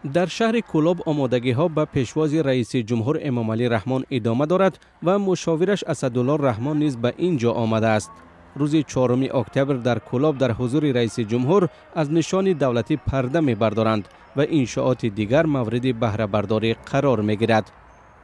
Дар шаҳри Кӯлоб омодагиҳо ба пешвози раиси ҷумҳур Эмомалӣ Раҳмон идома дорад ва мушовираш Асадулло Раҳмон низ ба ин ҷо омадааст. Рӯзи 4 октябр дар Кӯлоб дар ҳузури раиси ҷумҳур аз нишони давлатӣ парда мебардоранд ва иншооти дигар мавриди баҳрабардорӣ қарор мегирад.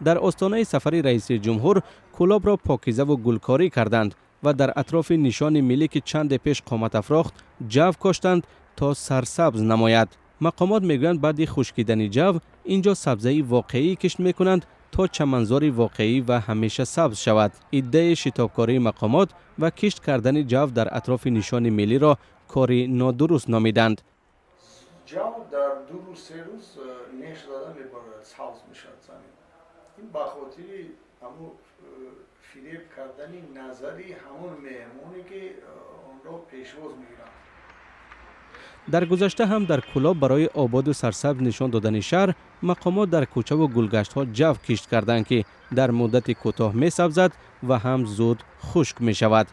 Дар остонаи сафари раиси ҷумҳур Кӯлобро покизаву гулкорӣ карданд ва дар атрофи нишони миллӣ, ки чанде пеш қомат афрохт, ҷав коштанд, то сарсабз намояд. Мақомот мегӯянд, баъди хушкидани ҷав ин ҷо сабзаи воқеӣ кишт мекунанд, то чаманзори воқеӣ ва ҳамеша сабз шавад. Иддаи шитобкории мақомот ва кишт кардани ҷав дар атрофи нишони миллиро кори нодуруст номиданд. Ҷав дар 2 рӯз, 3 рӯз неш зада мебарояд, сабз мешавад замин. Ин ба хотири ҳамун фиреб кардани назари ҳамон меҳмоне, ки онро пешвоз мегиранд. Дар гузашта ҳам дар Кӯлоб барои ободу сарсабз нишон додани шаҳр мақомот дар кӯчаву гулгаштҳо ҷав кишт карданд, ки дар муддати кӯтоҳ месабзад ва ҳам зуд хушк мешавад.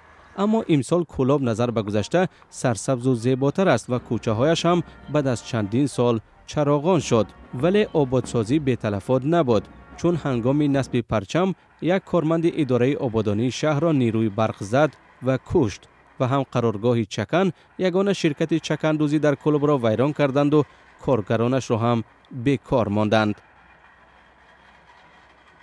Аммо имсол Кӯлоб назар ба гузашта сарсабзу зеботар аст ва кӯчаҳояш ҳам баъд аз чандин сол чароғон шуд. Вале ободсозӣ беталафот набуд, чун ҳангоми насби парчам як корманди идораи ободонии шаҳрро нерӯи барқ зад ва кушт ва ҳам қароргоҳи чакан, ягона ширкати чакандӯзӣ дар Кӯлобро вайрон карданду коргаронашро ҳам бекор монданд.